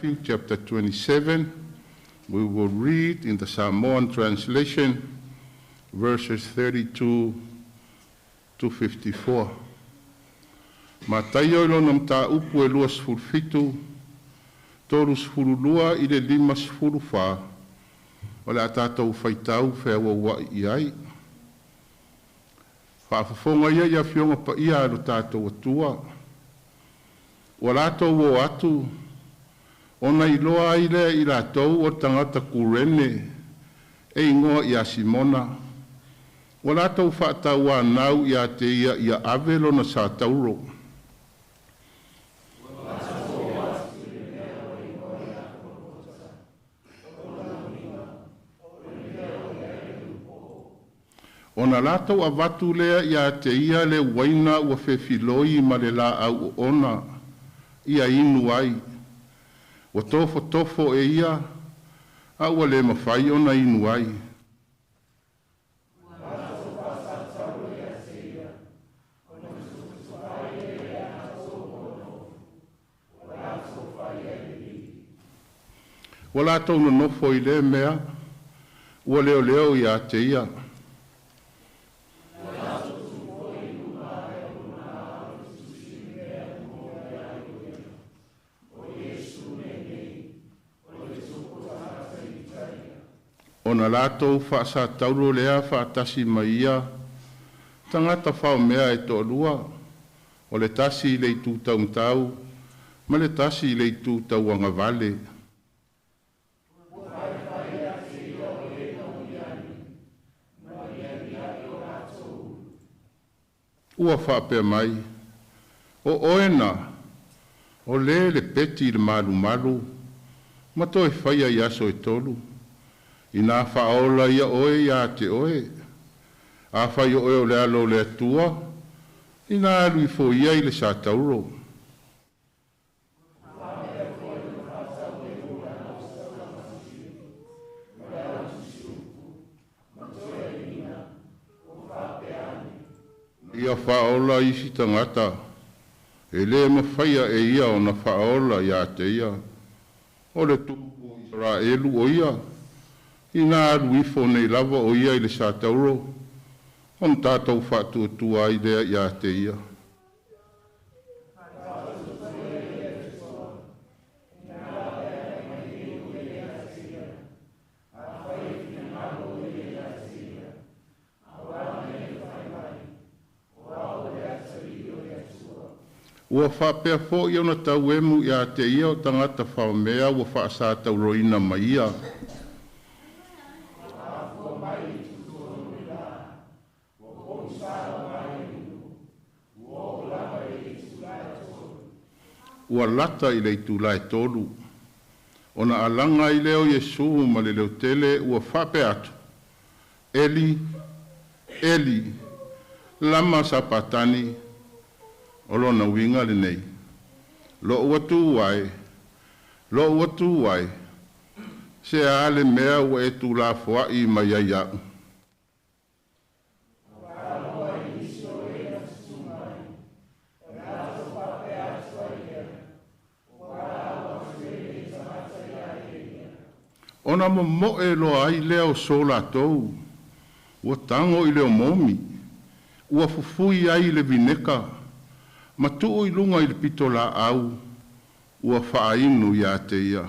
Matthew chapter 27. We will read in the Samoan translation verses 32 to 54. Mataio i lona mataupu e 27, 32 i le 54, o le a tatou faitau feauauai i ai. Faafofoga ia i Afioga Paia a lo tatou Atua, ua latou o atu, ona iloa ai lea e i latou o le tagata Kurene e igoa ia Simona. Ua latou faatauanau ia te ia ia ave lona satauro. Ona latou avatu lea ia te ia le uaina ua fefiloi ma le laau oona ia inu ai. Ua tofotofo e ia, a ua le mafai ona inu ai. Ua latou nonofo i lea mea, ua leoleo ia te ia. Ona latou faasatauro lea faatasi ma ia tagata faomea e toalua, o le tasi i le itu taumatau ma le tasi i le itu tauagavale. Ua faapea mai, o oe na, o lē lepeti i le malumalu ma toe faia i aso e tolu. Inā faaola ia oe iā te oe. Afai o oe o le alo o le Atua, ina alu ifo ia i le satauro. Ia faaola isi tagata, e le mafaia e ia ona faaola iā te ia. O le tupu o Isaraelu o ia, ina alu ifo nei lava o ia i le satauro, ona tatou faatuatua ai lea iā te ia. Ua faapea foi ona tauemu iā te ia o tagata faomea ua faasatauroina ma ia. Ua lata i le itula e 3, ona alaga ai lea o Iesu ma le leotele ua faapea atu, Eli, Eli, lama sapatani, o lona uiga lenei. Lo'u Atua e, lo'u Atua e, se a le mea ua e tuulafoai mai ai a'u? Ona momoe loa ai lea o so latou, ua tago i le omoomi, ua fufui ai i le vineka, ma tuu i luga i le pitolaau, ua faainu iā te ia.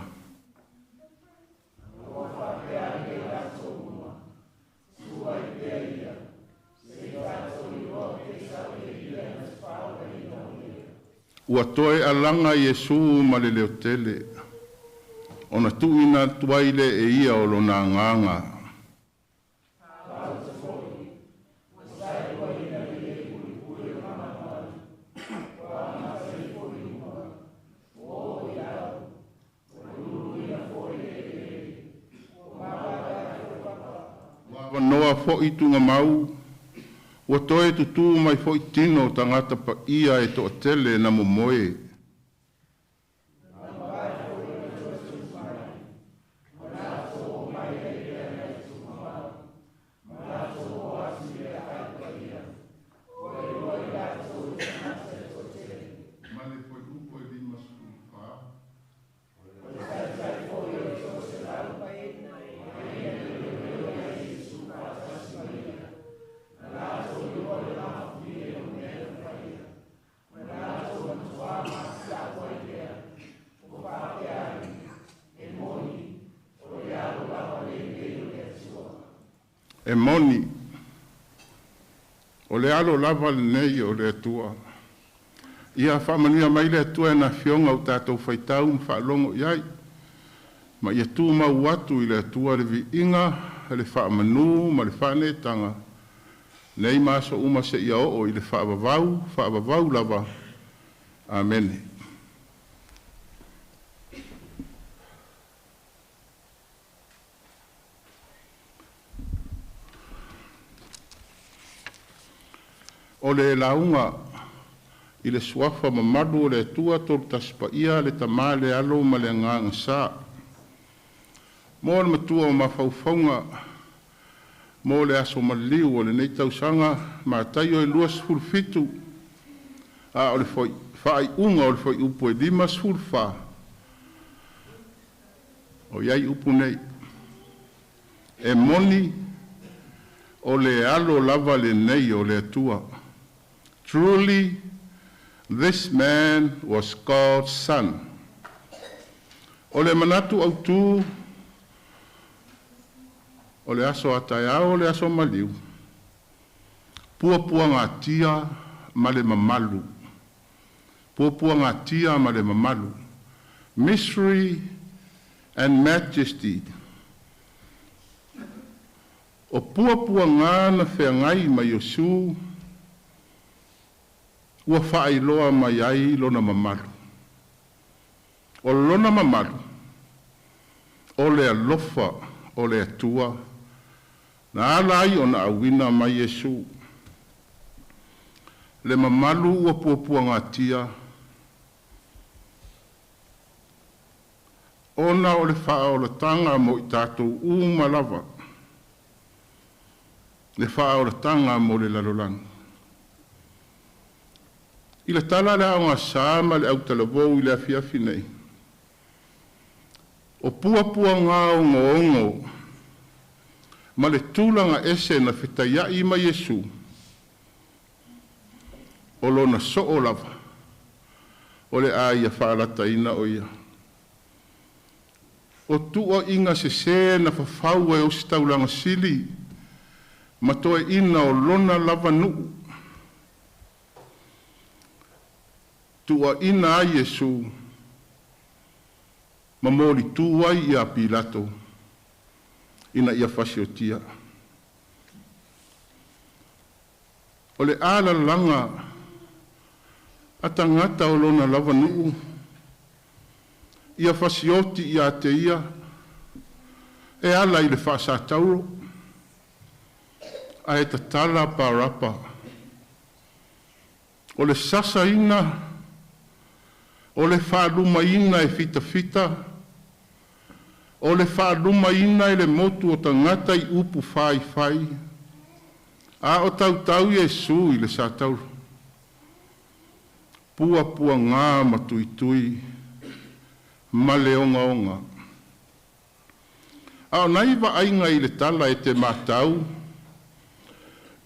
Ua toe alaga Iesu ma le leotele, ona tuuina atu ai lea e ia o lona agaga. Ua avanoa foi tugamau, ua toe tutū mai foi tino o tagata paia e toatele na momoe. Ma le fuaiupu e 54. E moni, o le alo lava lenei o le Atua. Ia faamanuia mai le Atua i Lana Afioga ua tatou faitau ma faalogo i ai, ma ia tumau atu i le Atua le viiga, le faamanu ma le faaneetaga, nei ma aso uma seia oo i le faavavau, faavavau lava. Amene. O le lauga i le Suafa mamalu o le Atua Tolu Tasi Paia, le Tama, le Alo ma le Agaga Sa, mo le matua o mafaufauga mo le aso maliu o lenei tausaga Mataio e 27, a o le faaiuga o le fuaiupu e 54, o i ai upu nei: E moni, o le alo lava lenei o le Atua. Truly, this man was God's son. O le manatu autu o le aso a taeao o le aso maliu, puapuagatia ma le mamalu. Puapuagatia ma le mamalu. Mystery and majesty. O puapuaga na feagai ma Iesu ua faailoa mai ai lona mamalu. O lona mamalu, o le alofa o le Atua, na ala ai ona auina mai Iesu. Le mamalu ua puapuagatia ona o le faaolataga mo i tatou uma lava, le faaolataga mo le lalolagi. I le tala a le Aoga Sa ma le Autalavou i le afiafi nei, o puapuaga ogoogo ma le tulaga ese na fetaiai ma Iesu, o lona soo lava, o le a ia faalataina o ia. O tuuaiga sesē na fafau e Ositaulaga sili ma toeaiina o lona lava nuu, tuuaina ai Iesu ma molitu ai ia Pilato ina ia fasiotia. O le alalaga a tagata o lona lava nuu, ia fasioti ia te ia e ala i le faasatauro, ae tatala Parapa. O le sasaina, o le faalumaina e fitafita, o le faalumaina e le motu o tagata i upu faifai, a o tautau Iesu i le satauro. Puapuaga matuitui ma le ogaoga. A o nai vaaiga i le tala e te matau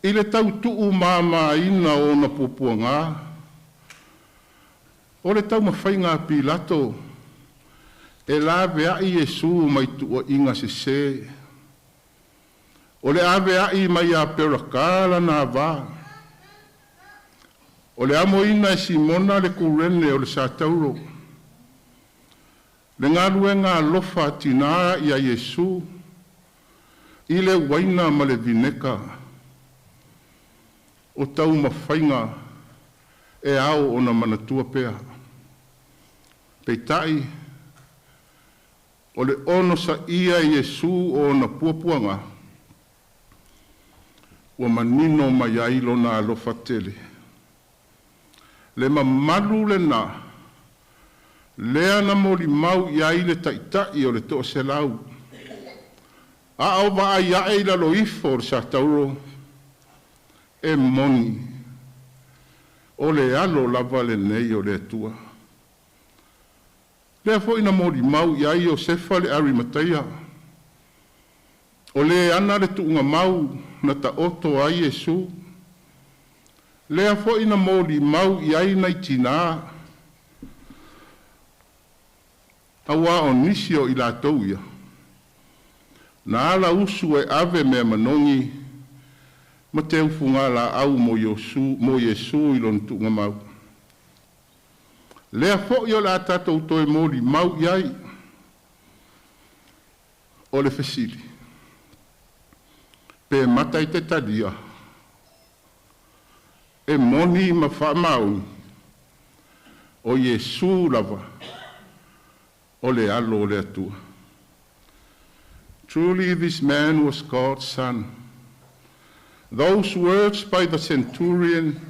i le tau tuumamaina o ona puapuaga, o le taumafaiga a Pilato e laveai Iesu mai tuuaiga sese, o le avea'i mai ia Peraka lana ava, o le amoina e Simona le kurene o le satauro, le galuega alofa a tina ia Iesu i le uaina ma le vineka, o taumafaiga e ao ona manatua pea. Peitai, o le onosaia e Iesu o ona puapuaga, ua manino mai ai Lona alofa tele. Le mamalu lena lea na molimau i ai le taitai o le toaselau, a o vaai ae i lalo ifo o le satauro, e moni, o le alo lava lenei o le Atua. Lea foi na molimau i ai Iosefa le Arimateia, o le ana le tuugamau na taoto ai Iesu. Lea foi na molimau i ai nai tina, aua o nisi o i latou ia, Na ala usu e ave mea manogi ma teufugalaau mo Iesu i lona tuugamau. Lea foi o le a tatou toe molimau i ai. O le fesili, pe mata i te talia, e moni ma faamaoni, o Iesu lava o le alo o le Atua. Truly this man was God's son. Those words by the centurion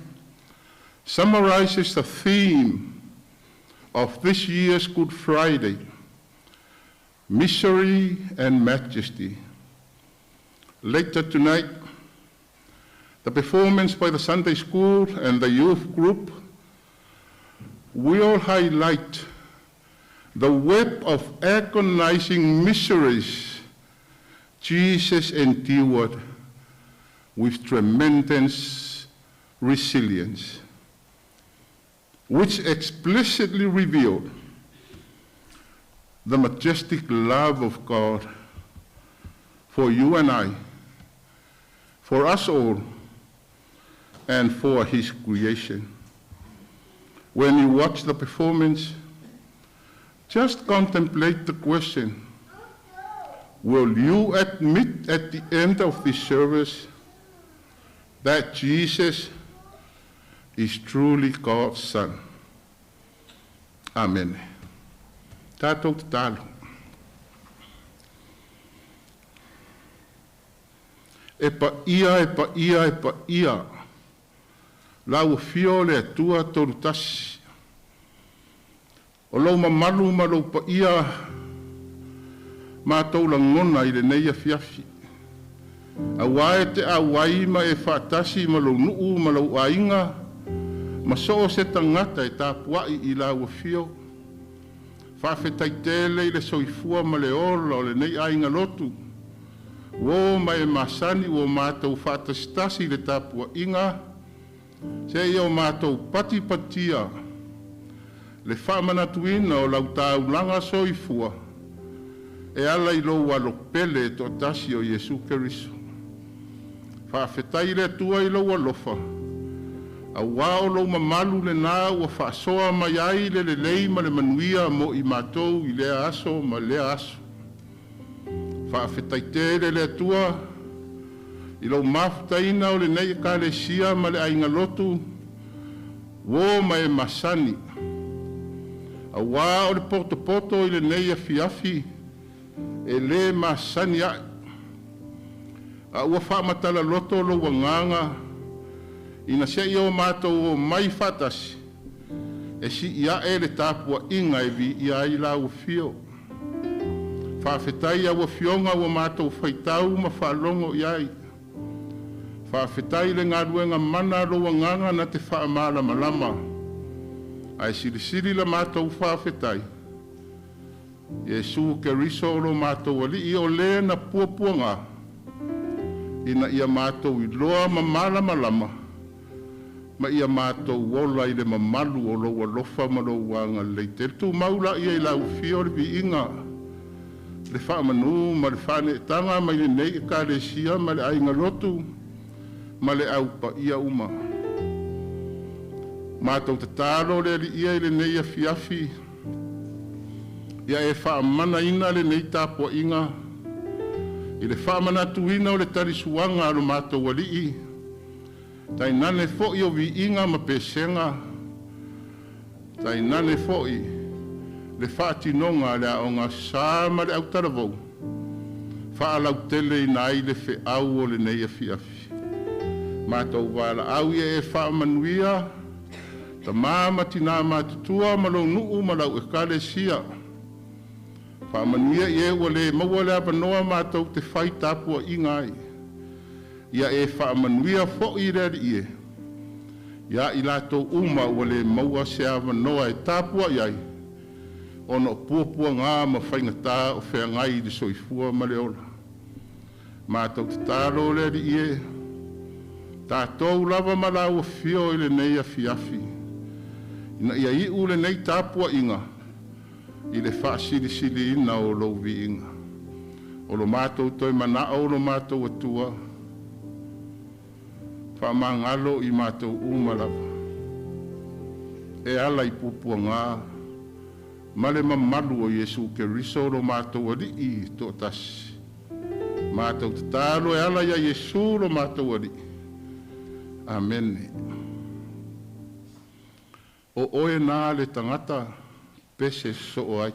summarizes the theme of this year's Good Friday, misery and majesty. Later tonight, the performance by the Sunday school and the youth group will highlight the web of agonizing miseries Jesus endured with tremendous resilience, which explicitly revealed the majestic love of God for you and I, for us all, and for His creation. When you watch the performance, just contemplate the question, will you admit at the end of this service that Jesus is truly God's Son? Amen. Tatou tatalo. E paia, e paia, e paia. Lau afio le Atua tolu tasi. O lou mamalu ma lou paia matou lagona i lenei afiafi. Auā e te auai ma e faatasi ma lou nuu ma lou aiga ma so o se tagata e tapuai i lau afio. Faafetai tele i le soifua ma le ola o lenei aiga lotu. Ua o ma e masani ua matou faatasitasi i le tapuaiga seia o matou patipatia le faamanatuina o lau taulaga soifua e ala i lou alo pele e toatasi o Iesu Keriso. Faafetai i le Atua i lou alofa, auā o lou mamalu lena ua faasoa mai ai le lelei ma le manuia mo i matou i lea aso ma lea aso. Faafetai tele le Atua i lou mafutaina o lenei ekalesia ma le aiga lotu ua o ma e masani. Auā o le potopoto i lenei afiafi e lē masani ae. A ua faamatala loto lou agaga ina seia o matou omai faatasi e sii ae le tapuaiga e viia ai lau afio. Faafetai au afioga ua matou faitau ma faalogo i ai. Faafetai le galuega mana a lou agaga na te faamalamalama. Ae silisili la matou faafetai. Iesu Keriso o lo matou alii o le na puapuaga ina ia matou iloa ma malamalama ma ia matou ola i le mamalu o lou alofa ma lou agalelei tele. Tumau laia i lau afio le viiga, le faamanu ma le faaneetaga mai lenei ekalesia ma le aiga lotu ma le aupaia uma. Matou tatalo le Alii i lenei afiafi, ia e faamanaina lenei tapuaiga i le faamanatuina o le talisuaga a lo matou alii, tainane foi o viiga ma pesega, tainane foi le faatinoga a le aoga sa ma le autalavou, faalauteleina ai le feau o lenei afiafi. Matou valaau ia e faamanuia, tamā ma tinā matutua ma lou nuu ma lau ekalesia. Faamanuia i e ua le maua le avanoa matou te fai tapuaiga ai. Ia e faamanuia foi le Alii e, ia i latou uma ua le maua se avanoa e tapuai ai, ona o puapuaga ma faigata o feagai i le soifua ma le ola. Matou tatalo le Alii e, tatou lava ma lau afio i lenei afiafi, ina ia iu lenei tapuaiga i le faasilisiliina o lou viiga. O lo matou toe manao o lo matou Atua, faamagalo i matou uma lava, e ala i puapuaga ma le mamalu o Iesu Keriso lo matou Alii toatasi. Matou tatalo e ala ia Iesu lo matou Alii. Amene. O oe na le tagata pese sosoo ai.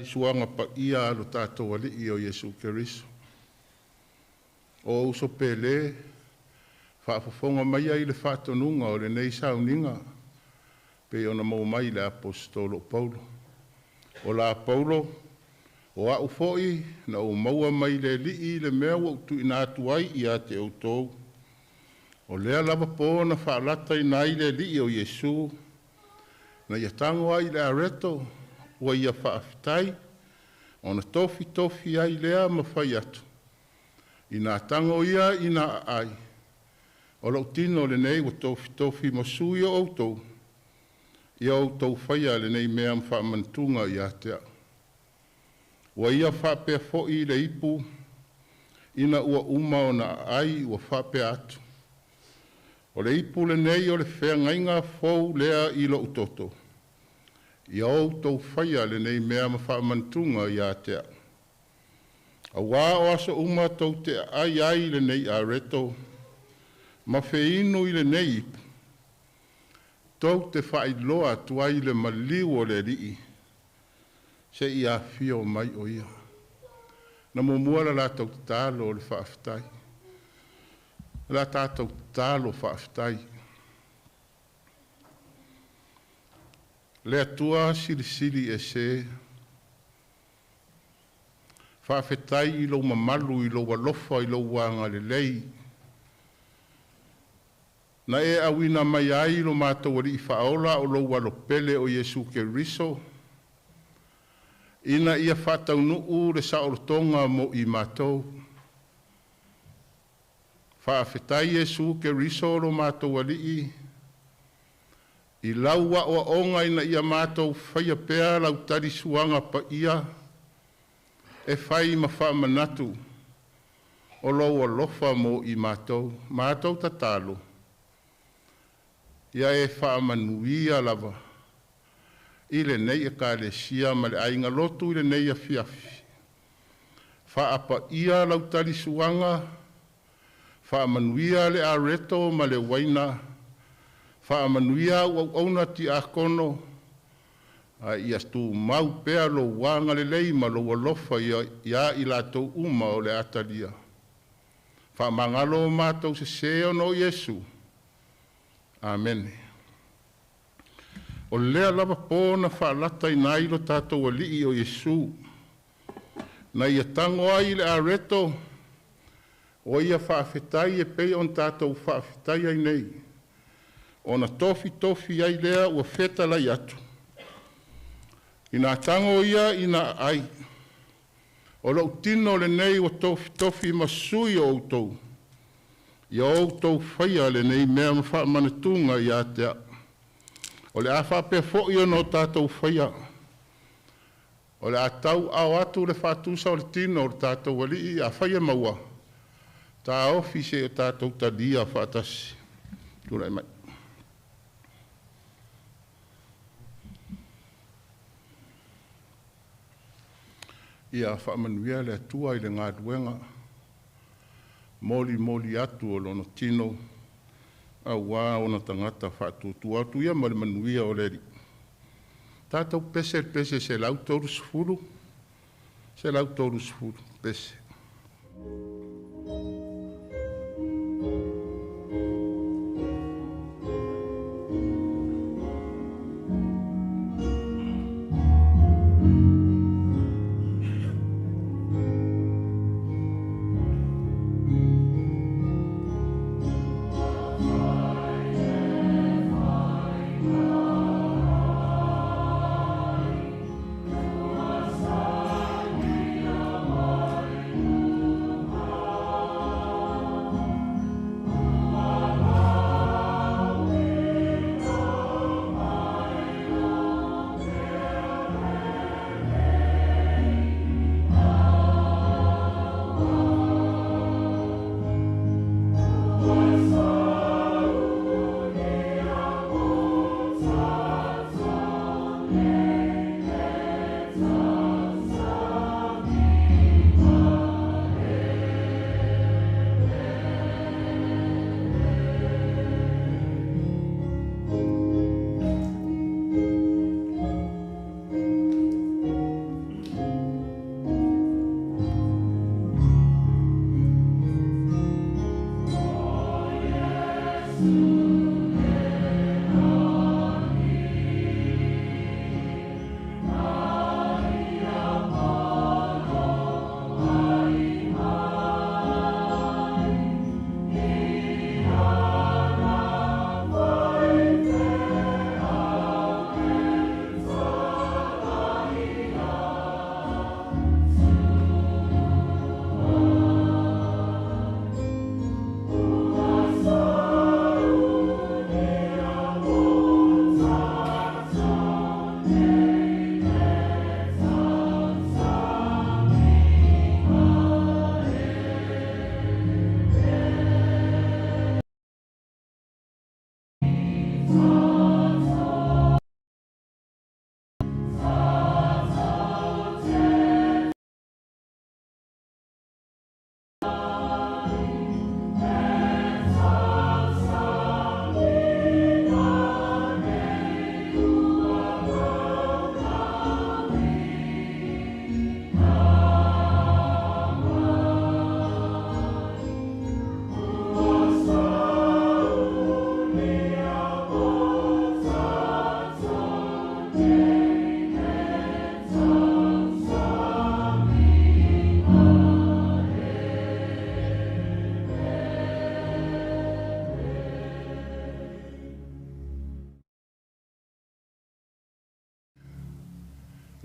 Suaga Paia a lo tatou Alii o Iesu Keriso. O uso pele, faafofoga maia i le faatonuga o lenei sauniga pei ona maua mai i le Aposetolo o Paulo. O la Paulo, o a'u foi na ou maua mai le Alii le mea ua ou tuuina atu ai ia te outou. O lea lava po na faalataina ai le Alii o Iesu, na ia tago ai i le areto, ua ia faafetai, ona tofitofi ai lea ma fai atu, “Ina tago ia ina aai, o lou tino lenei ua tofitofi mo sui o outou, ia outou faia lenei mea ma faamanatuga ia te a'u.” Ua ia faapea foi i le ipu, ina ua uma ona aai, ua faapea atu, “O le ipu lenei o le feagaiga fou lea i lou toto. Ia outou faia lenei mea ma faamanatuga ia te a'u.” Auā o aso uma tou te aai ai i lenei areto ma feinu i lenei ipu, tou te faailoa atu ai le maliu o le Alii seia afio mai o Ia. Na muamua la latou tatalo o le faafetai. O le a tatou tatalo faafetai. Le Atua Silisili Ese, faafetai i lou mamalu i lou alofa i lou agalelei na e auina mai ai lo matou Alii Faaola o lou Alo pele o Iesu Keriso ina ia faataunuu le saolotoga mo i matou. Faafetai Iesu Keriso lo matou Alii i lau aoaoga ina ia matou faia pea lau talisuaga paia e fai ma faamanatu o lou alofa mo i matou. Matou tatalo ia e faamanuia lava i lenei Ekalesia ma le aiga lotu i lenei afiafi. Faapaia lau talisuaga, faamanuia le areto ma le uaina, faamanuia au auauna tiakono, a ia tumau pea lou agalelei ma lou alofa ia i latou uma o le a talia. Faamagalo o matou sese ona o Iesu. Amene. O lea lava po na faalataina ai lo tatou Alii o Iesu, na ia tago ai i le areto, ua ia faafetai e pei ona tatou faafetai ai nei, ona tofitofi ai lea ua fetalai atu, “Ina tago ia ina aai, o lou tino lenei ua tofitofi ma sui o outou. Ia outou faia lenei mea ma faamanatuga ia te a'u.” O le a faapea foi ona tatou faia, o le a tauaao atu le faatusa o le tino o le tatou Alii, afai e maua, taofi seia tatou talia faatasi. Tulai mai. Ia faamanuia le Atua i le galuega molimoli atu o Lona tino aua ona tagata faatuatua. Atu ia ma le manuia o le Alii. Tatou pese i le pese 130, 130 pese.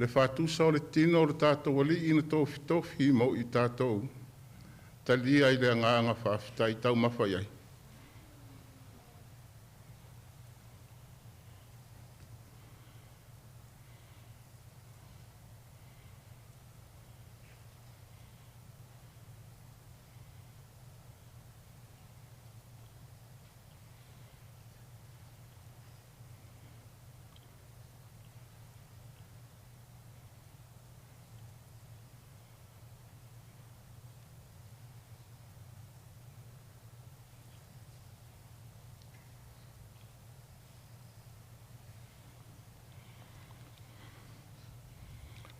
Le faatusa o le tino o le tatou Alii na tofitofi mo i tatou, talia i le agaga faafetai taumafa i ai.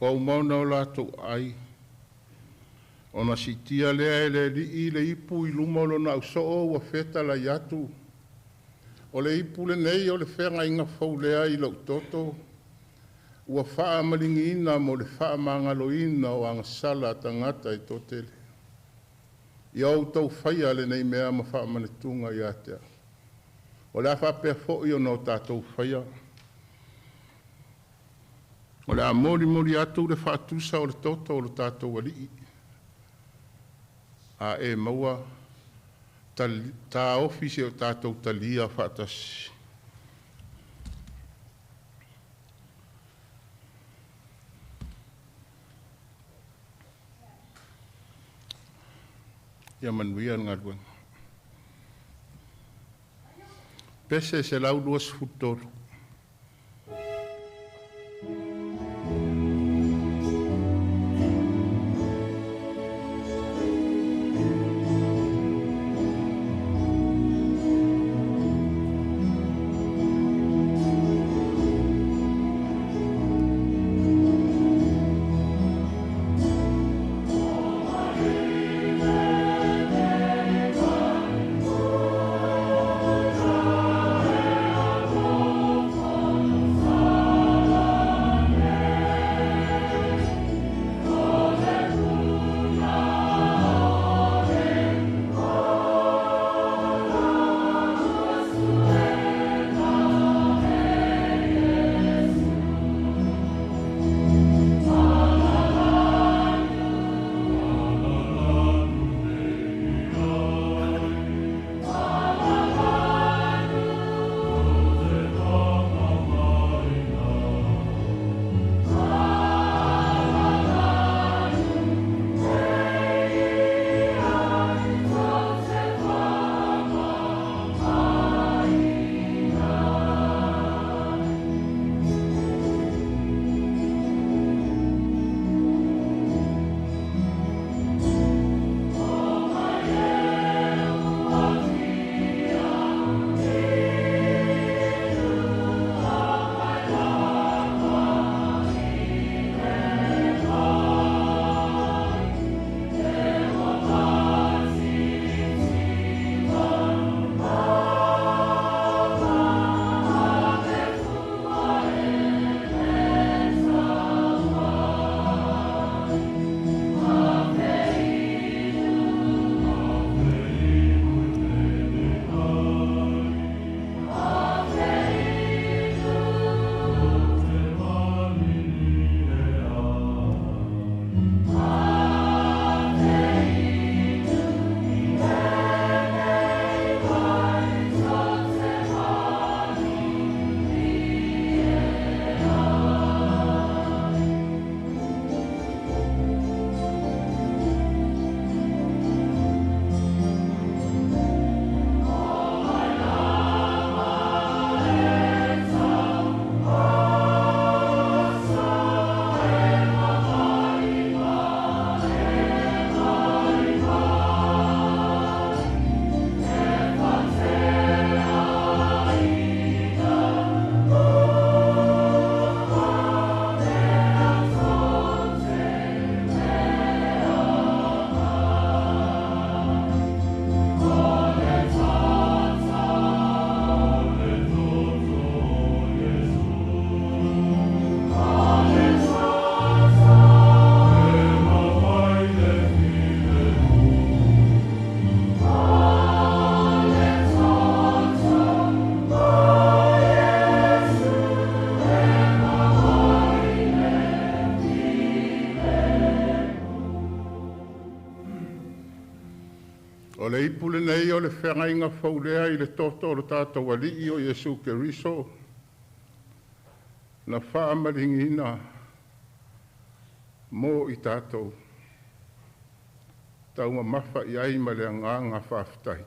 Ua uma ona o latou ai, ona siitia lea e le Alii le ipu i luma o lona ausoo ua fetalai atu, “O le ipu lenei o le feagaiga fou lea i lo'u toto, ua faamaliligiina mo le faamagaloina o agasala a tagata e toatele. Ia outou faia lenei mea ma faamanatuga ia te a'u.” O le a faapea foi ona o tatou faia, o le a molimoli atu le faatusa o le toto o le tatou Alii, a e maua, taofi seia o tatou talia faatasi. Ia manuia le galuega. Pese 123. O le ipu lenei o le feagaiga fou lea i le toto o lo tatou Alii o Iesu Keriso na faamaligiina mo i tatou, taumamafa i ai ma le agaga faafetai.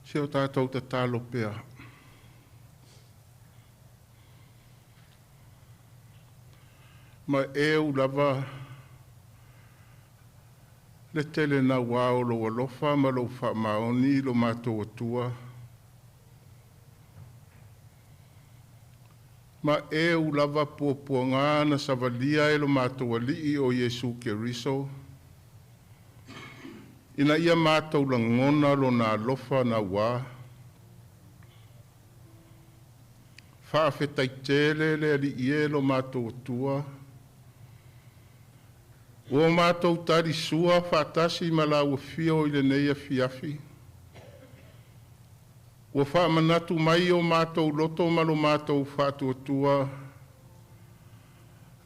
Se o tatou tatalo pea. Ma eu lava le tele naua o lou alofa ma lou faamaoni i lo matou Atua, ma eu lava puapuaga na savalia e lo matou Alii o Iesu Keriso, ina ia matou lagona Lona alofa naua. Faafetai tele le Alii e lo matou Atua, ua matou talisua faatasi ma lau afio i lenei afiafi. Ua faamanatu mai i o matou loto ma lo matou faatuatua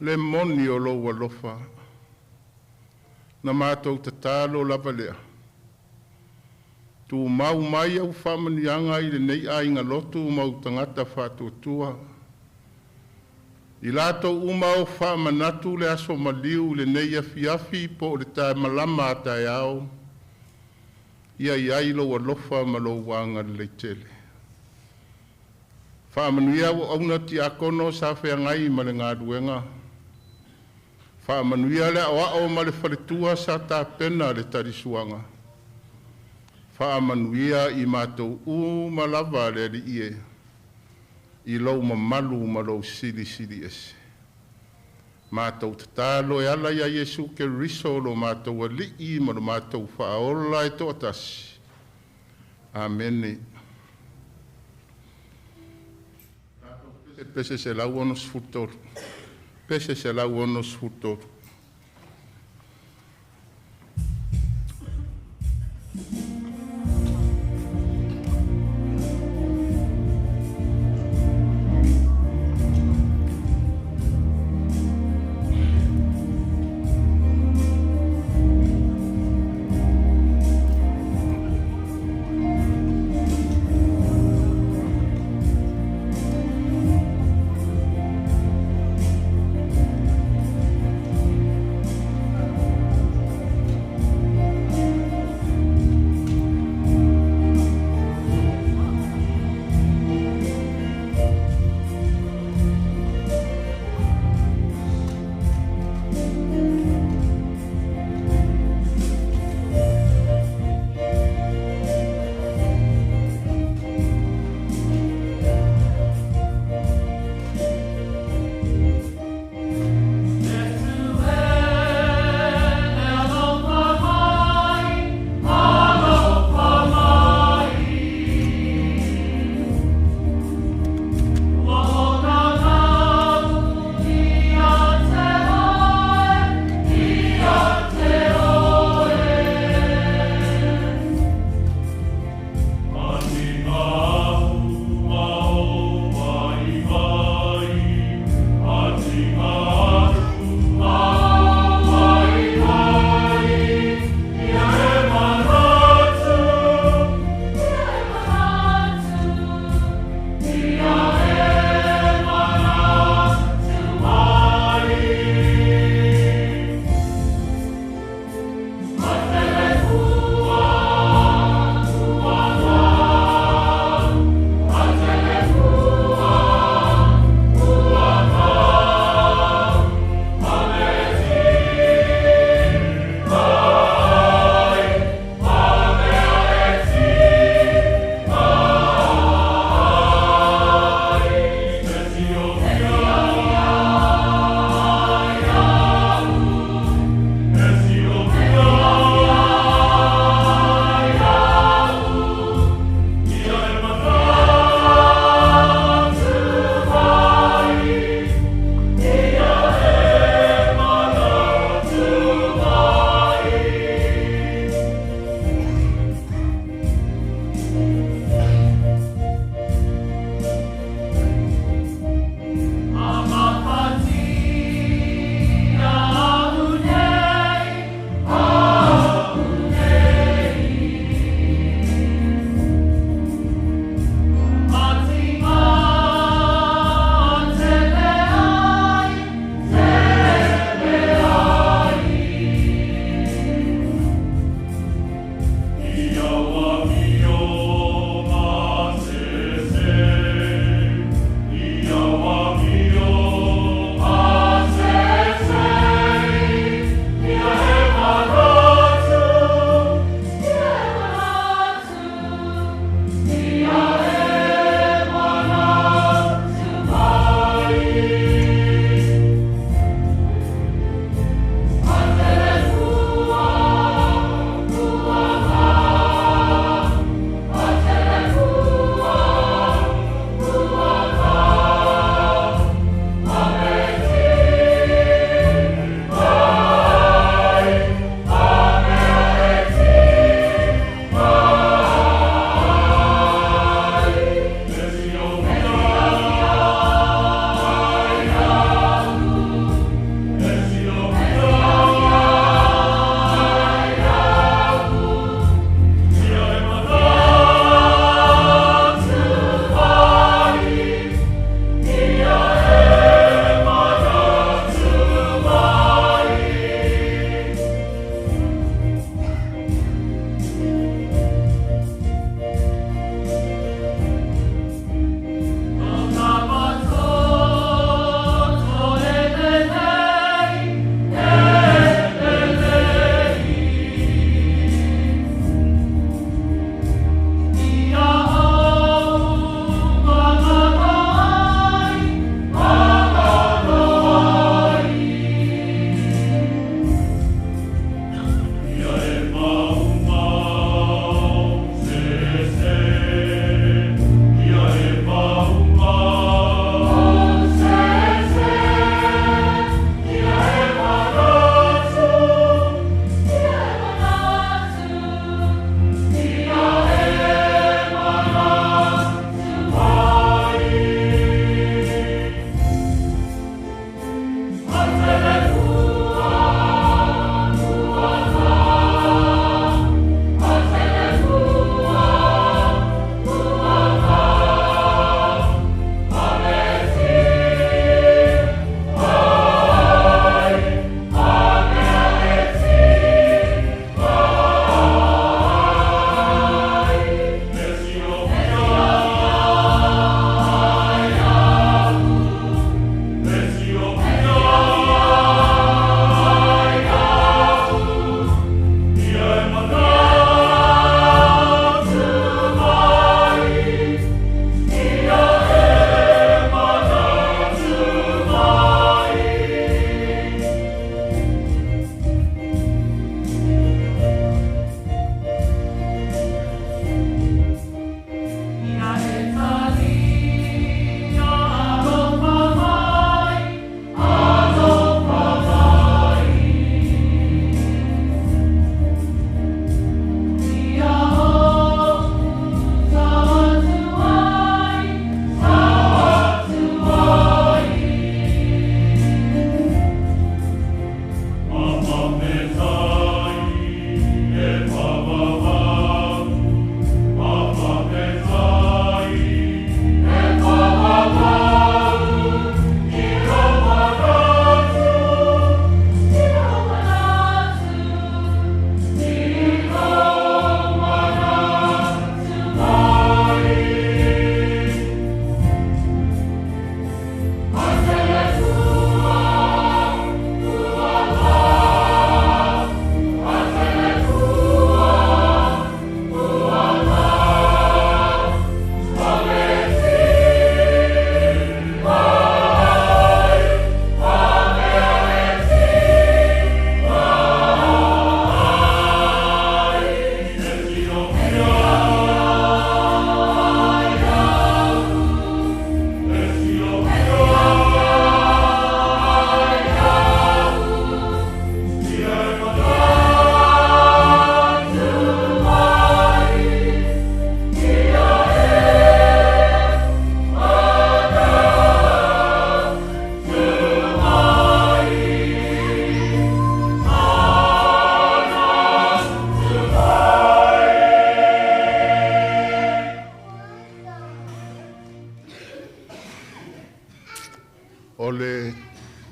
le moni o lou alofa. Na matou tatalo lava lea, tumau mai au faamanuiaga i lenei aiga lotu ma ou tagata faatuatua, i latou uma o faamanatu le aso maliu i lenei afiafi po o le malama a taeao, ia i ai lou alofa ma lou agalelei tele. Faamanuia auauna tiakono sa feagai ma le galuega, faamanuia le aoao ma le faletua sa tapena le talisuaga. Faamanuia i matou uma lava le Alii e, i lou mamalu ma lou silisili ese. Matou tatalo e ala ia Iesu Keriso lo matou Alii ma lo matou Faaola e toatasi. Amene. Pese 163. Pese 163.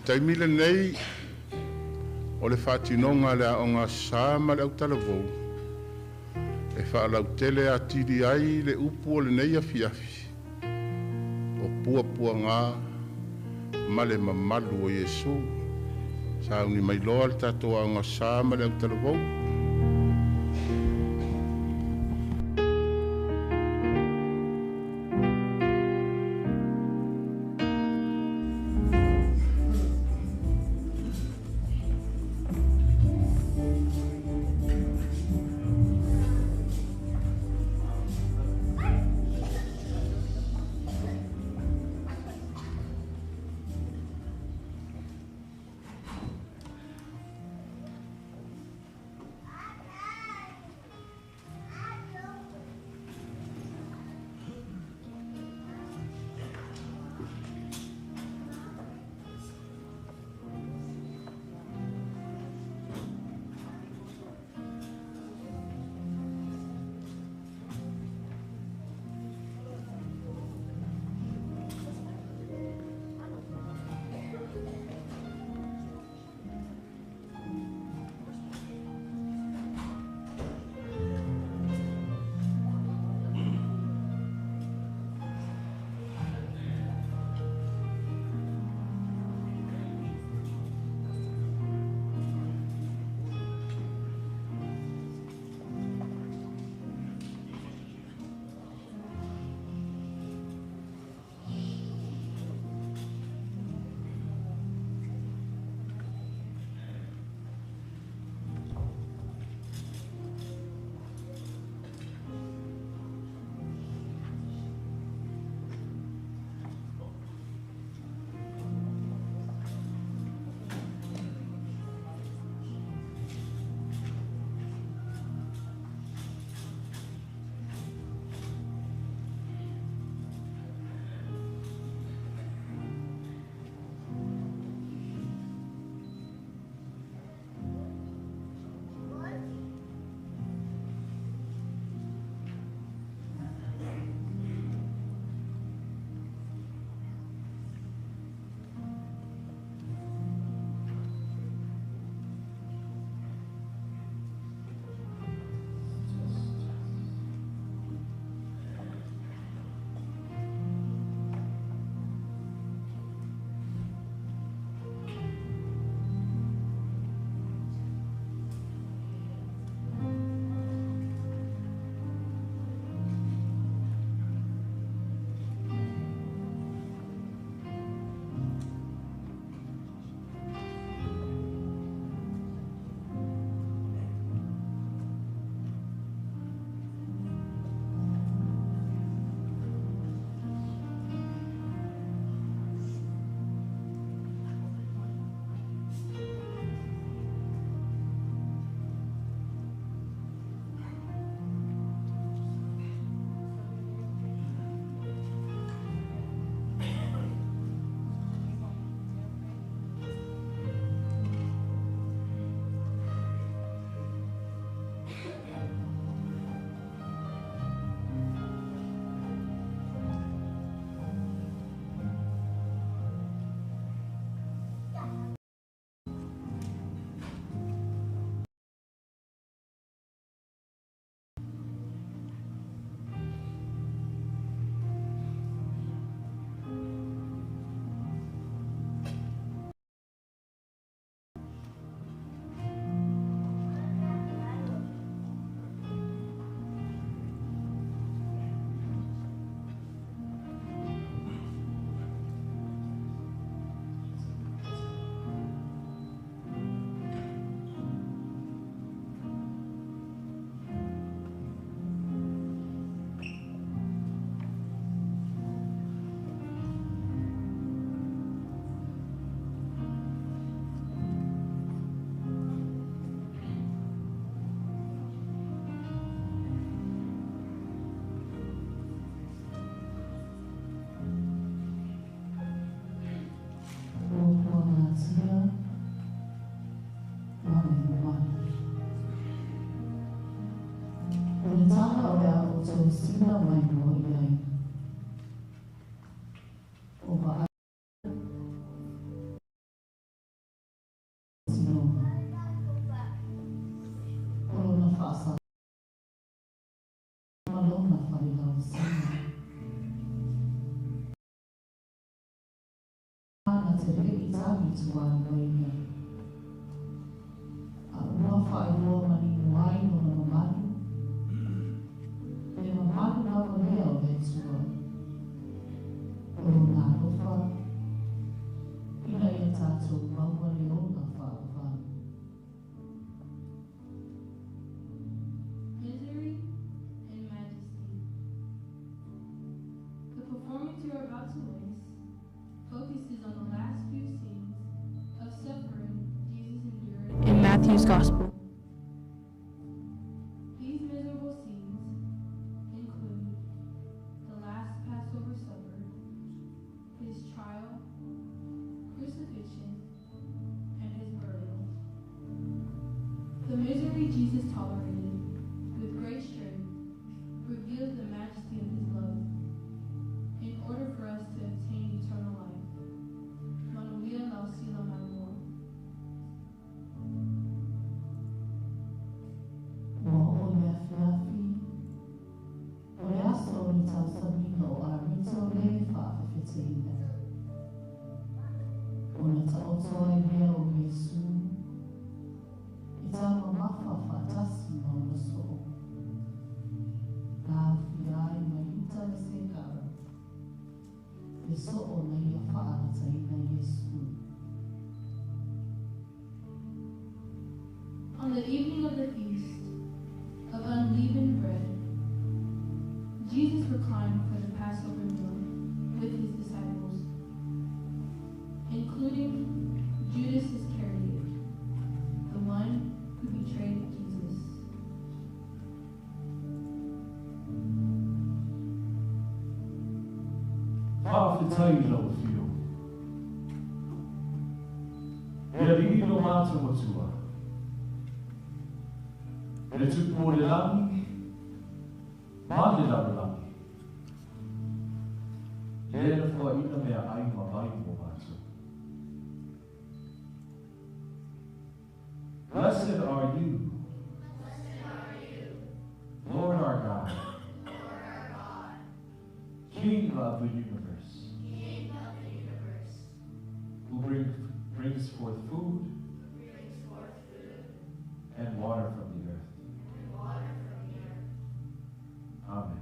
taimi lenei o le faatinoga o le Aoga Aso Sa ma le autalavou, e faalautele atili ai le upu o lenei afiafi, o puapuaga ma le mamalu o Iesu. Sauni mai loa le tatou Aoga Aso Sa ma le autalavou. O le taga o le a outou sila mai loa i ai. O vaai. taualimaina. A ua faailoa manino ai lona mamalu, le mamalu lava lea o le Atua, o lona alofa, ina ia tatou maua le ola faavavau. Misery and Majesty. The performance you are about to witness focuses on the last few scenes of suffering Jesus endured in Matthew's Gospel. These miserable scenes include the last Passover supper, his trial, crucifixion, and his burial. The misery Jesus tolerated with great strength reveals the majesty of his love in order for us to obtain eternal life. Manuia lau sila mai moa. Ua oo i le afiafi, o le aso o le tausamiga o Arito lē faafefeteina, ona taoto ai lea o Iesu e taumamafa faatasi ma ona soo, na aofia ai ma Iuta Isekara, le soo na ia faalataina Iesu. On the evening of the feast of unleavened bread, Jesus reclined for the Passover meal with his disciples, including Judas Iscariot, the one who betrayed Jesus. Faafetai i lau afio. E Alii lo matou Atua, le Tupu o le lagi ma le lalolagi, lea na foaina meaai ma vai mo matou. Blessed are you, Lord our God, King of the universe, who brings forth food and water from the earth. Amen.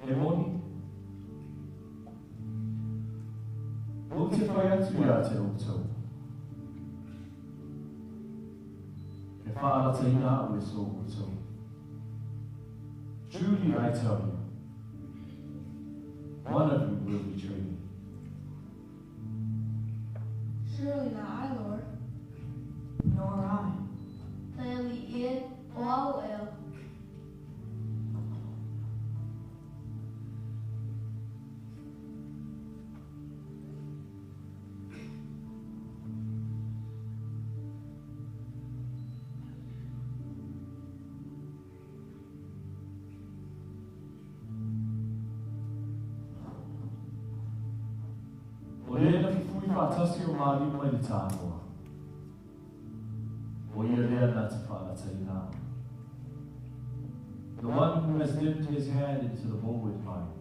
E moni, ou te fai atu ia te outou, e faalataina au e so outou. Truly I tell you, one of you will betray me. Surely not I, Lord. Nor I. Le alii e, o au ea. O le na fufui faatasi o malima mai le tanoa. O ia lea na te faalataina au. The one who has dipped his hand into the bowl with mine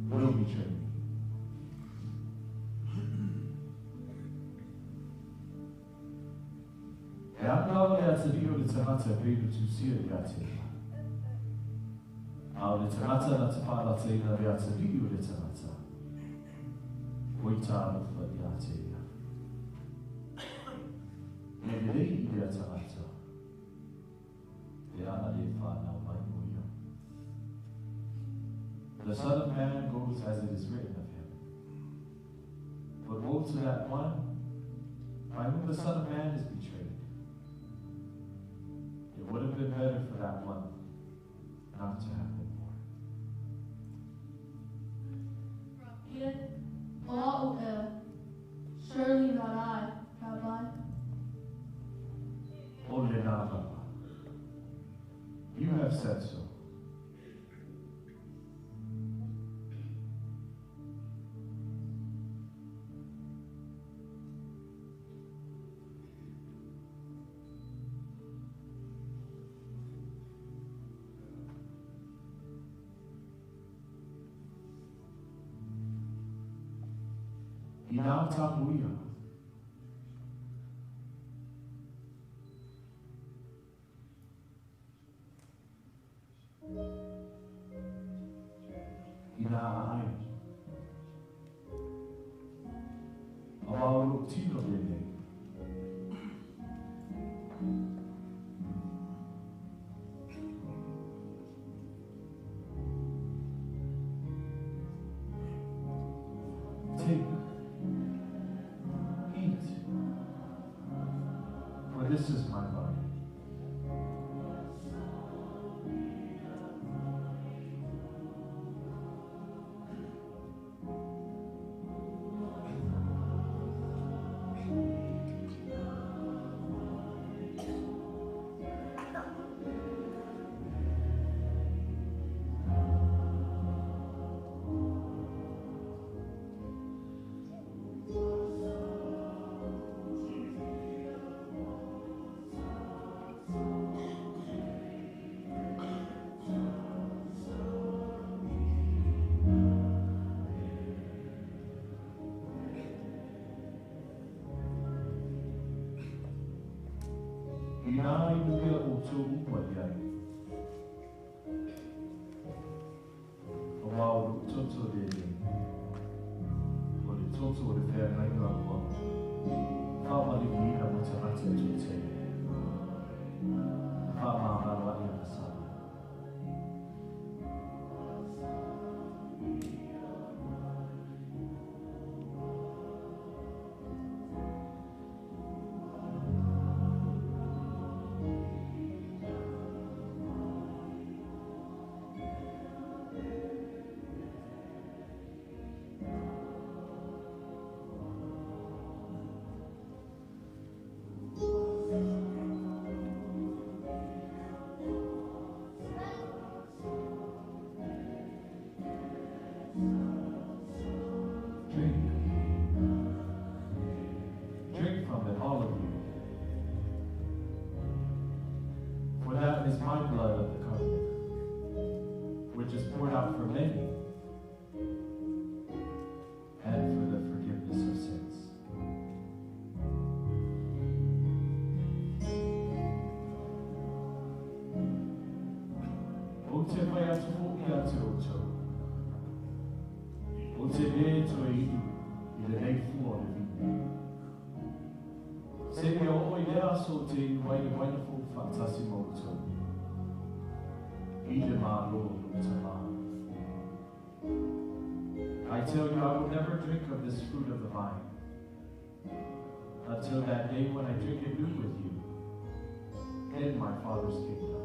will betray me. E alu lava le atalii o le tagata e pei ona tusia ia te ia. A o le tagata na te faalataina le atalii o le tagata, o i talofa ia te ia. E lelei i lea tagata, pe ana lē fanau mai o ia. The Son of Man goes as it is written of him. But woe to that one by whom the Son of Man is betrayed. It would have been better for that one not to have been born. Ia, o au ea. Surely not I, Rabbi. lava. You have said so. Ina tapuia. Ina ai. Awa o tino lele. Take, eat, for this is my body. Ina inuia o tō upa iai. O wā o lou toto le nei. O le toto o le whea ngainga ua. Wha maliuina mo te mate tō te. Wha māngaro ai ana sana. Drink. Drink from it, all of you. For that is my blood of the covenant, which is poured out for many, and for the forgiveness of sins. O te whai atu hoki a te o tau. O te le toe iu i le nei fua o le vine. Se ia o i le aso te inu ai le waina fou whaatasi mo tau. I le mālo o tama. I tell you, I will never drink of this fruit of the vine until that day when I drink it new with you in my Father's kingdom.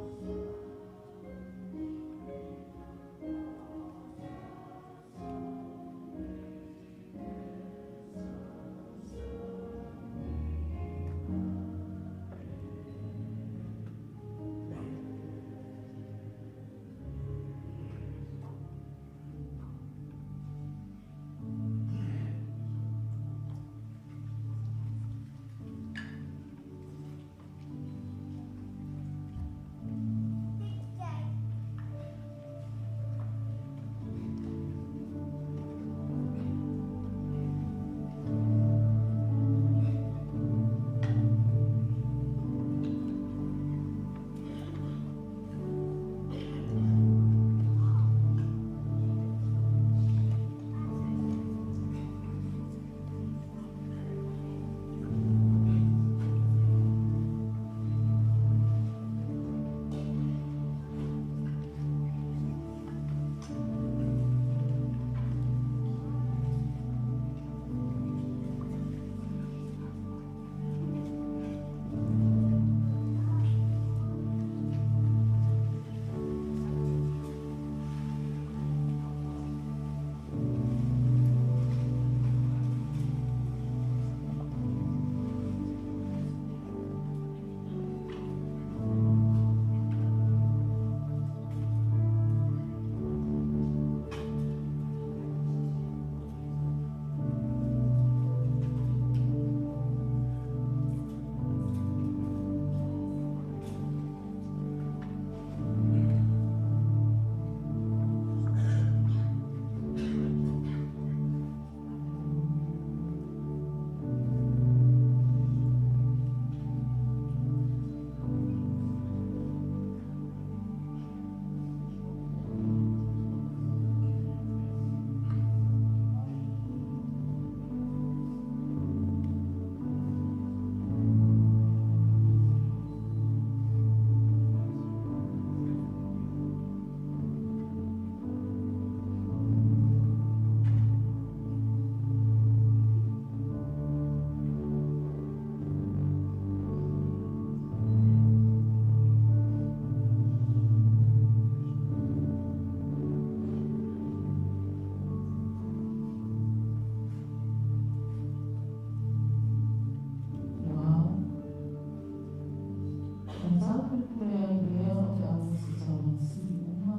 Ona taupulepule ai lea o le au ositaulaga sili uma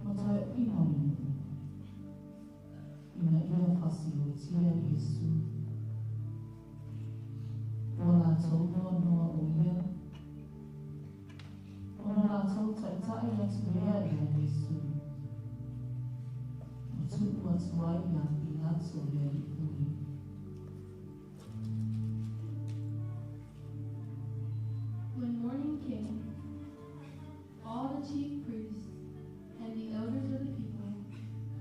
ma taeoʻiga o le nuʻu, ina ia faasiotia Iesu. Ua latou noanoa o ia, ona latou taʻitaʻi atu lea ia Iesu, ma tuʻu atu ai iā Pilato le aliʻi pule. When morning came, all the chief priests and the elders of the people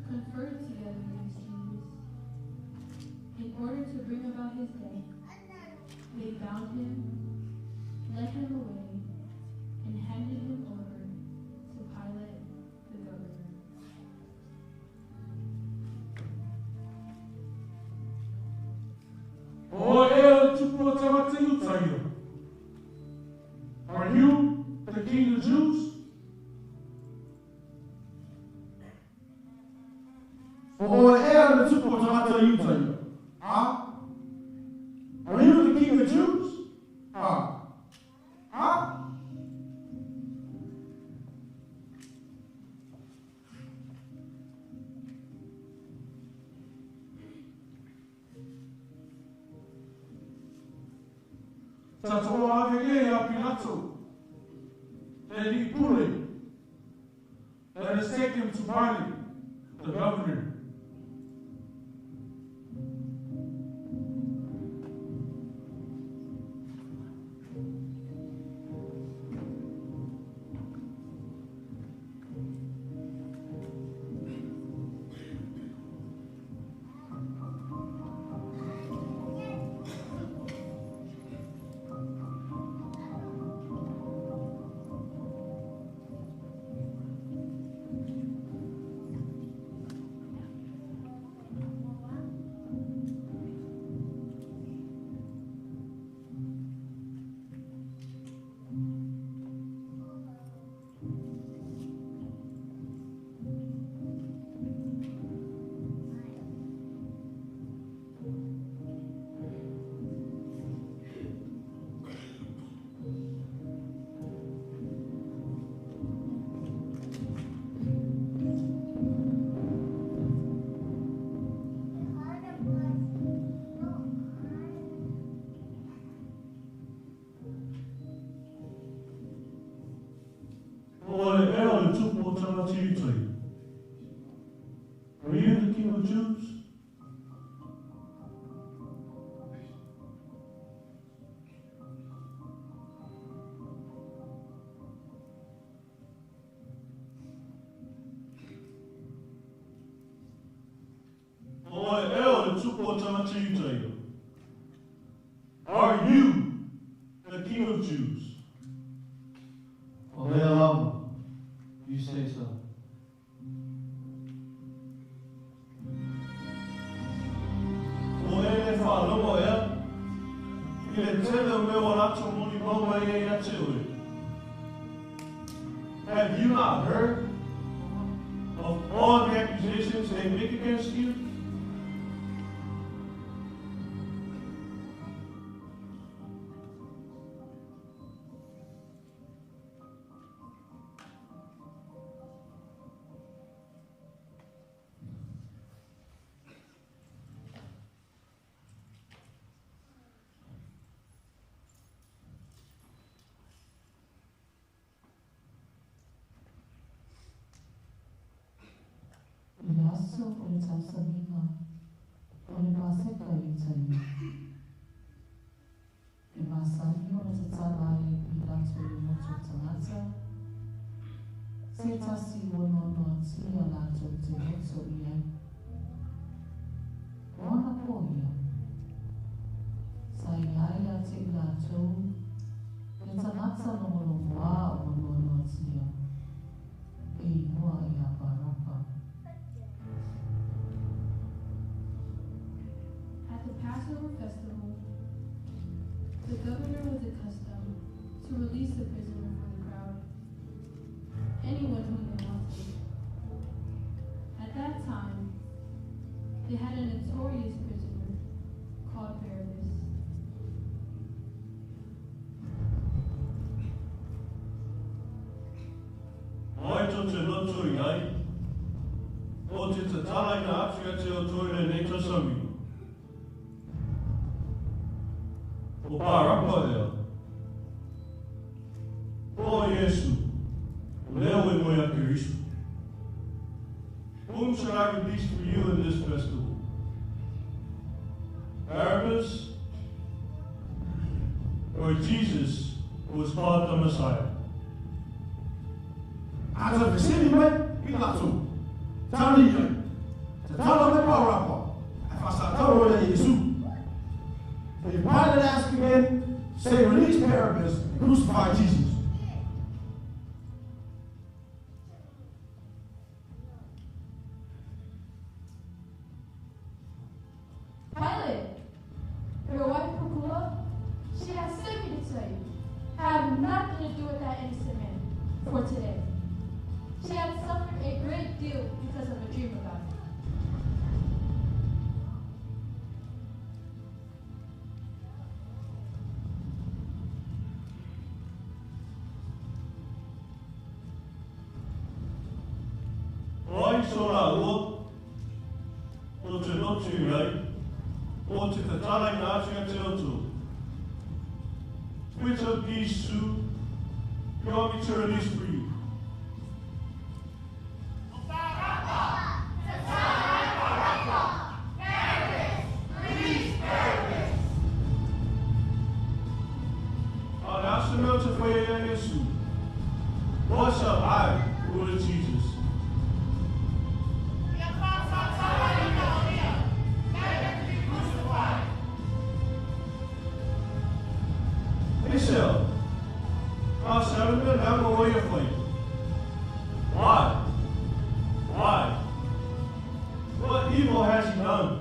conferred together against Jesus. In order to bring about his death, they bound him, led him away, and handed him over to Pilate the governor. O ea le tupu o tagata Iutaia. Are you the king of Jews? O oe ea le tupu o tagata Iutaia. Ah? Are you the king of Jews? Ah? Ah? Sa toa ave e a Pilato, le aliʻi pule. Let us take him to Pilate, the governor. O oe ea le tupu o tagata Iutaia. Are you the king of Jews? O oe ea le tupu o tagata Iutaia. Are you the king of Jews? O lea lava, you say so. O e le faalogo ea, i le tele o mea ua latou molimau mai ai ia te oe. Have you not heard of all the accusations they make against you? I le aso o le tausamiga o le Paseka a Iutaia, e masani ona tatala ai e Pilato i le motu o tagata, se tasi ua noanoatia latou te loto i ai. O ana pō ia, sa i ai ia te i latou le tagata logologoā ua noanoatia, e igoa ia Parapa. At the Passover festival, the governor was accustomed to release a prisoner for the crowd, anyone whom they wanted. At that time, they had a notorious prisoner tou te loto i ai, o te tatalaina atu ia te outou i lenei tausaga. O Parapa ea. O Iesu, o lea e moe a Keriso. Whom shall I release for you in this festival? Barabbas or Jesus, who is called the Messiah? Ata fesili mai Pilato. Tali ai. Tatala mai Parapa. Ae faasatau ia Iesu. If Pilate asked again, say, release Barabbas and crucify Jesus. Pilate, your wife Procula, she has sent me to tell you, have nothing to do with that innocent man for today. She has suffered a great deal because of a dream about him. O ai so la ua, o te lotu i ai, o te tatalaina atu ia te outou. Which of these two you want me to release for you? O le aso mea o te whaia ia Iesu. What shall I, who is Jesus? Aisea, a se mea le aga o ia whai. Why? Why? What evil has he done?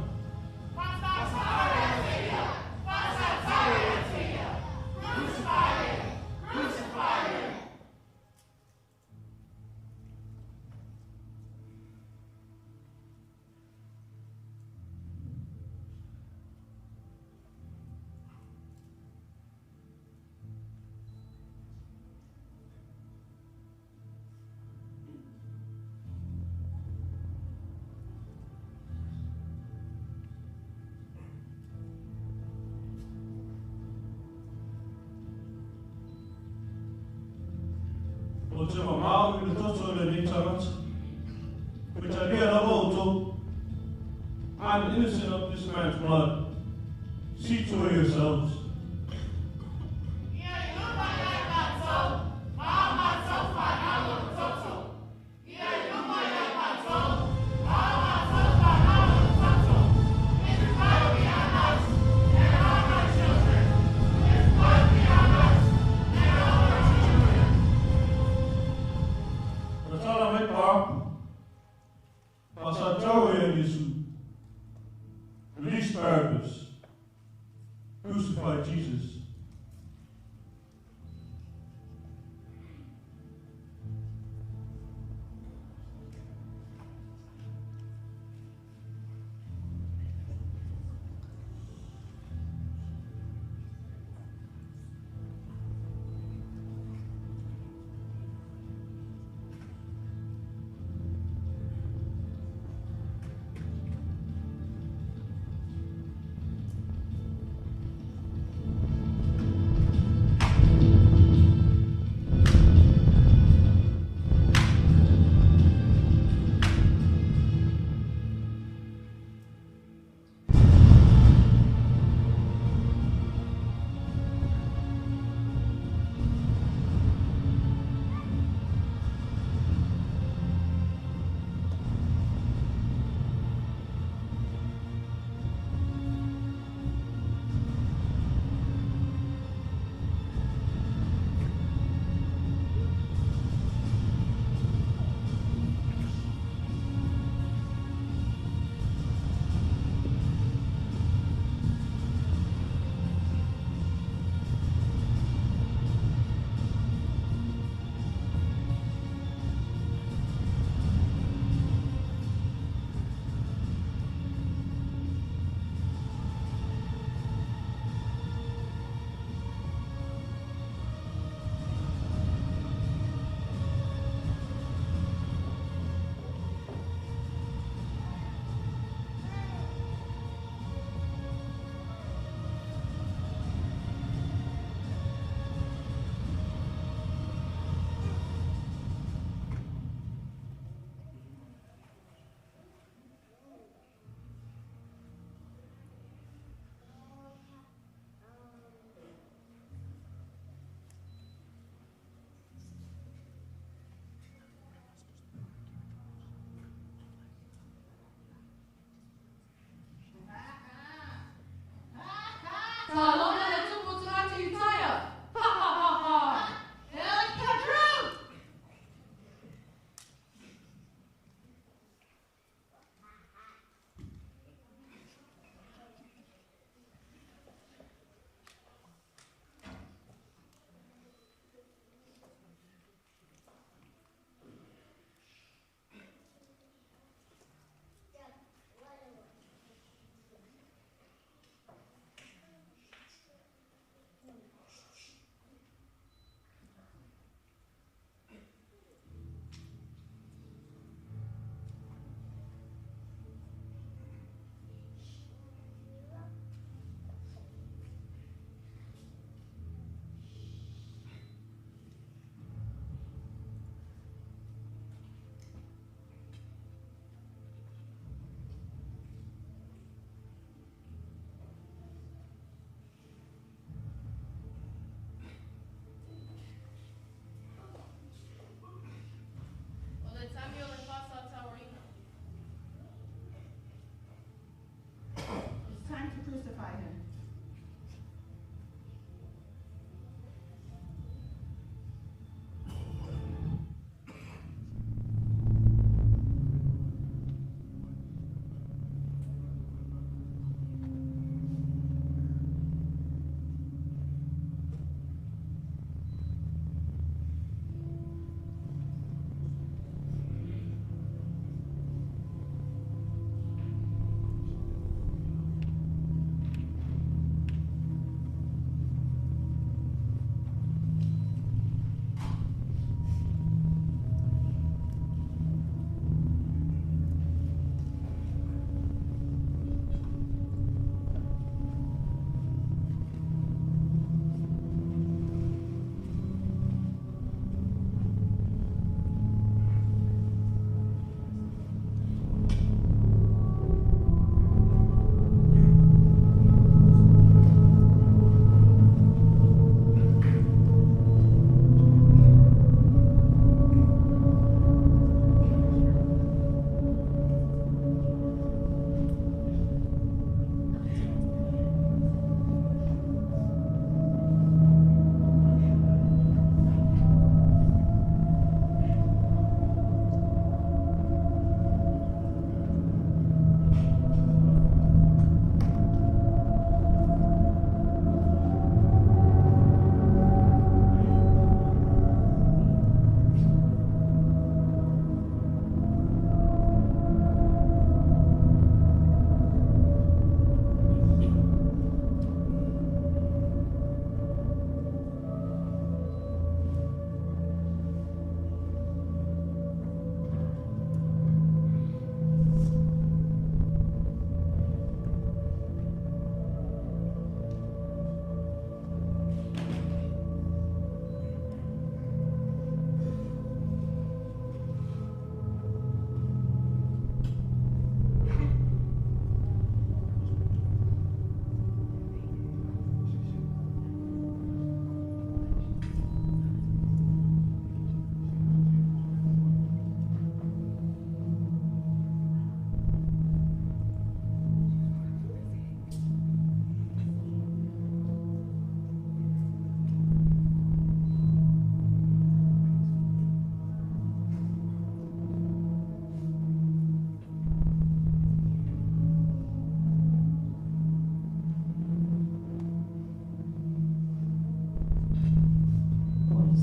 O te mamau i le toto le nei tagata. Koe talia lava outou. I'm innocent of this man's blood. See to it yourselves. Tatala mai Parapa. Faasatau ia Iesu. Release Barabbas. Crucify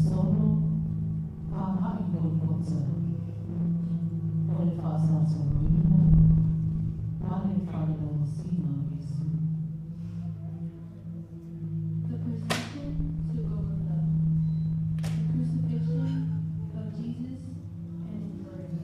Saulo agai i Gologota, o le faasatauroina ma le falelauasiga o Iesu. The procession to Golgotha, the crucifixion of Jesus and his burial.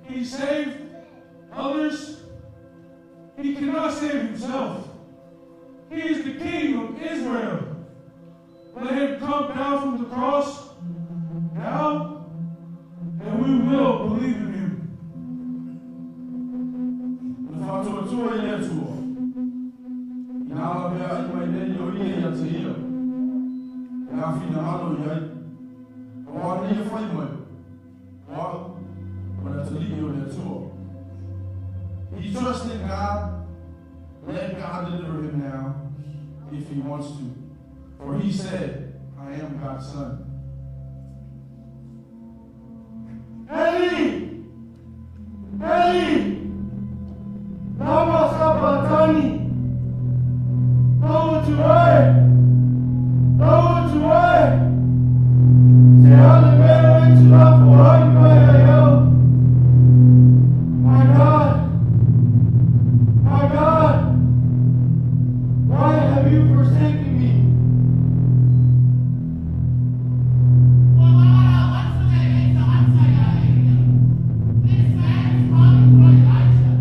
He saved others. He cannot save himself. He is the King of Israel. Let him come down from the cross now, and we will believe in him. Le faatuatua i le Atua. Ina laveai mai nei o ia ia te ia. E a finagalo i ai. O ana ia fai mai. O au, o le atalii o le Atua. He trusts in God. Let God deliver him now, if he wants to. For he said, I am God's son. Eli! Eli! Lama sabachthani! Lama tuai! Lama tuai! Se ale mea e tulafu ai mai ai au. My God! My God! Why have you forsaken me? This man is calling for Elijah.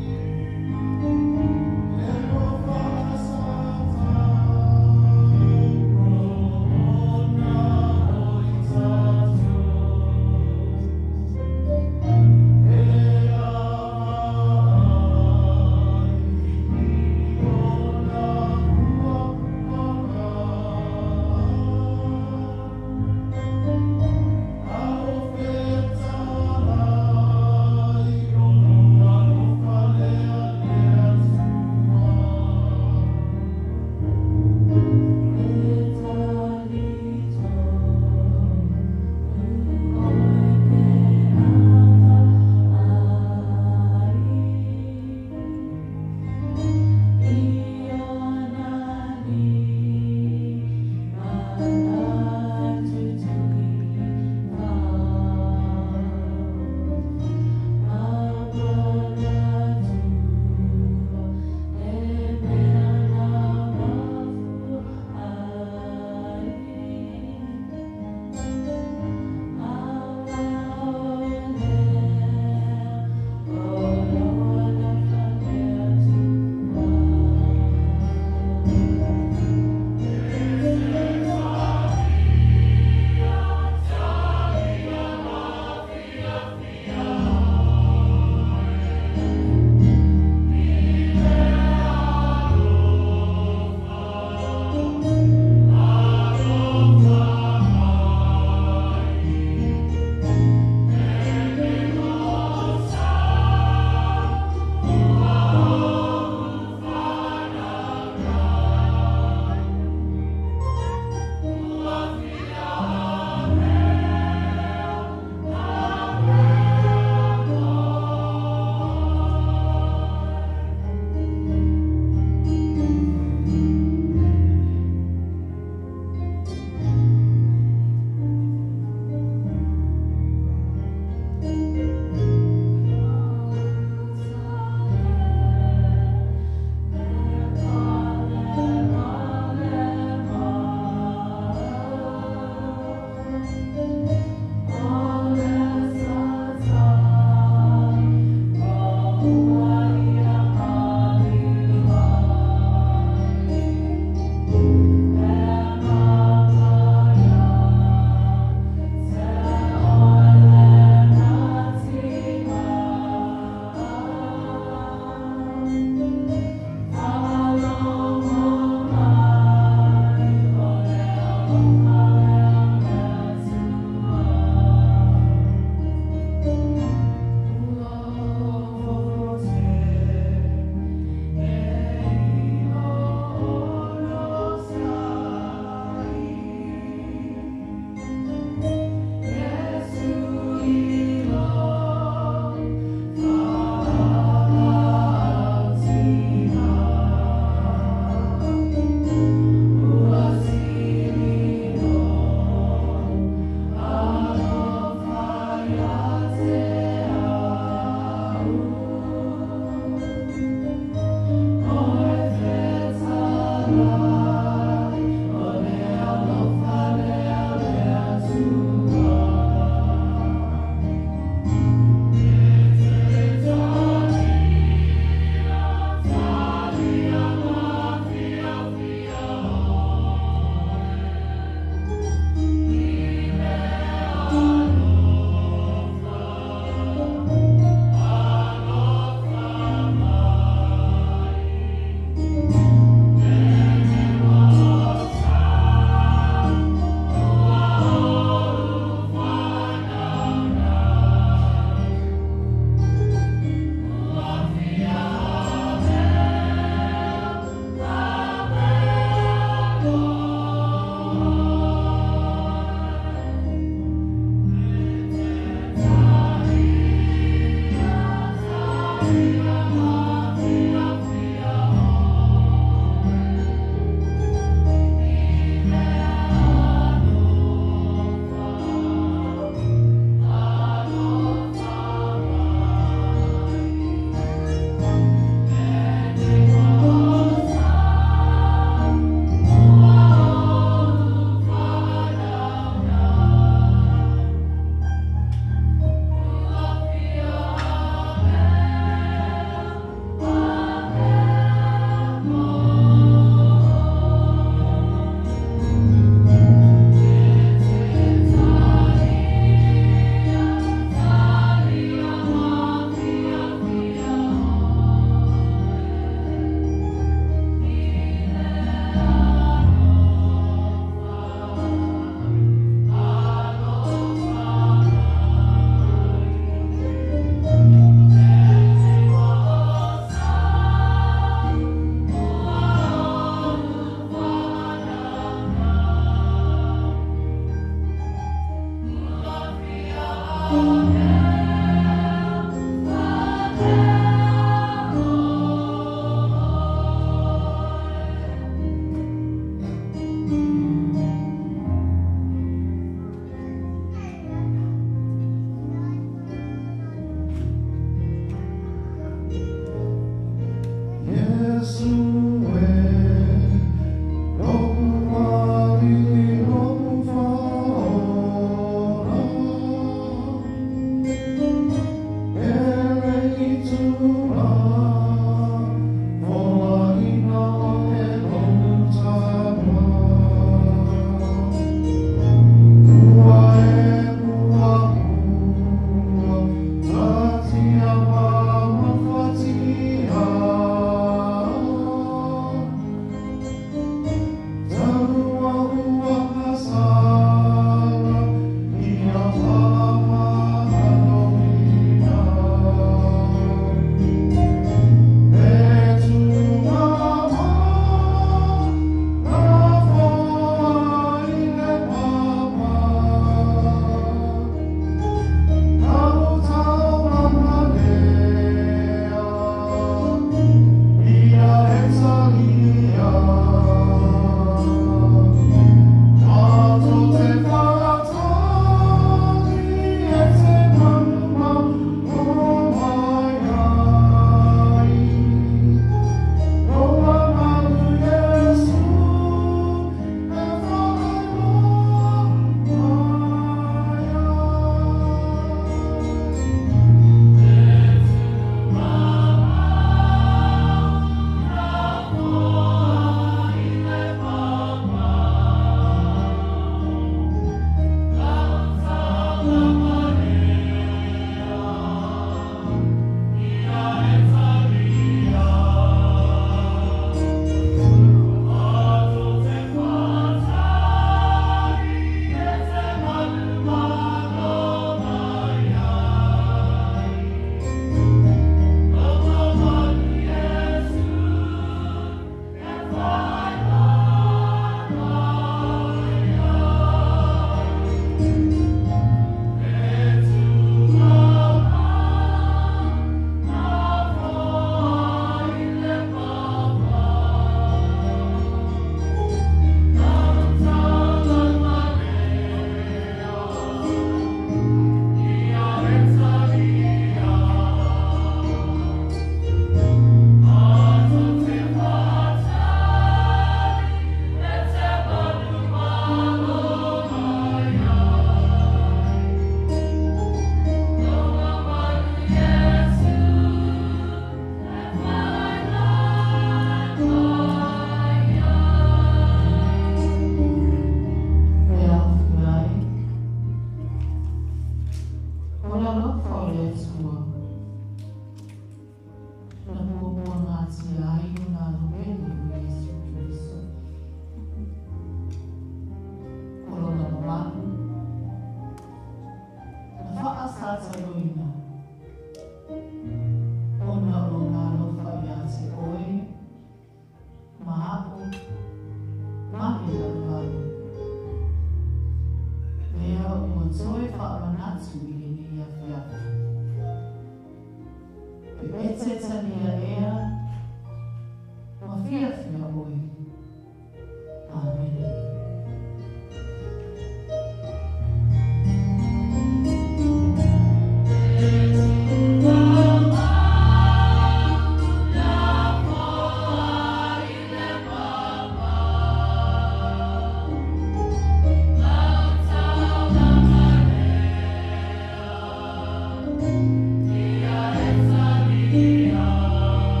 Yeah.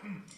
Thank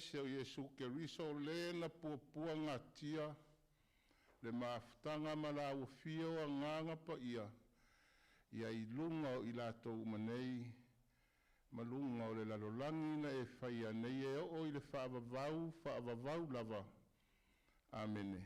Ese o Iesu Keriso o lē na puapuagatia le mafutaga ma la Afio o Agaga Paia, ia i luga o i latou uma nei, ma luga o le lalolagi na e faia nei e oo i le faavavau, faavavau lava. Amene.